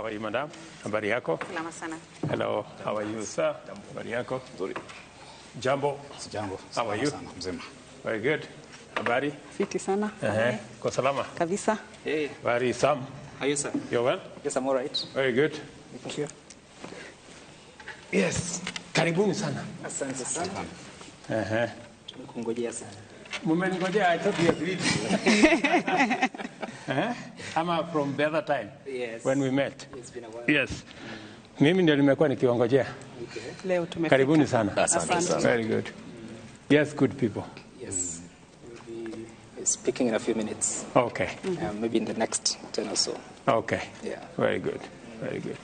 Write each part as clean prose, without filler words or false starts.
How are you, madam? Habari yako? Salama sana. Hello, how are you, sir? Habari yako? Nzuri. Jambo. Sijambo. How are you? Sana, mzima. Very good. Habari? Fiti sana. Ehe. Kwa salama? Kabisa. Hey, Habari, Sam. how are you, sir? You're well? Yes, I'm all right. Very good. Thank you. Yes. Karibuni sana. Asante sana. Ehe. Tumekungojea sana. Mmeningojea, I thought we agreed. Eh? Ama from the other time Yes. when we met. It's been a while. Yes. Mimi ndio nimekuwa nikiwangojea. Okay. Leo tumefika. Karibuni sana. Asante sana. Very good. Yes, good people. Yes. We'll be speaking in a few minutes. Okay. Maybe in the next 10 or so. Okay. Yeah. Very good. Very good.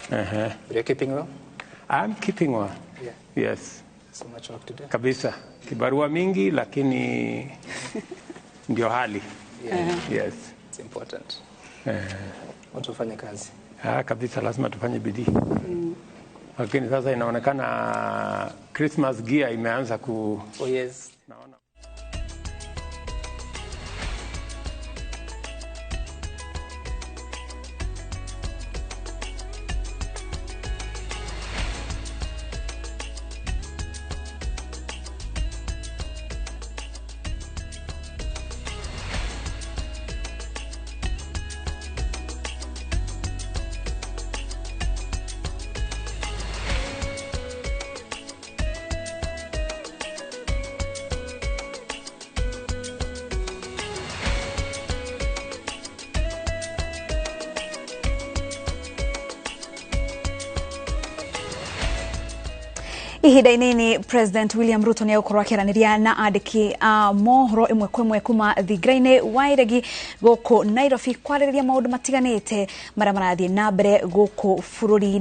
But you're keeping well? I'm keeping well. Yeah. Yes. So much work to do. Kabisa. Kibarua mingi lakini ndio hali. Yeah. Yes. It's important. Watu wafanye kazi. Ah, kabisa lazima tufanye bidii. Lakini sasa inaonekana Christmas gear imeanza ku Oh, yes. naona Ihinda-inĩ inĩ President William Ruto nĩ egũkorwo akĩaranĩria na andĩki a mohoro ĩmwe kwa ĩmwe kuma thingira-inĩ wa iregi gũkũ Nairobi kwarĩrĩria maũndũ matiganĩte marĩa marathiĩ na mbere gũkũ bũrũri-inĩ.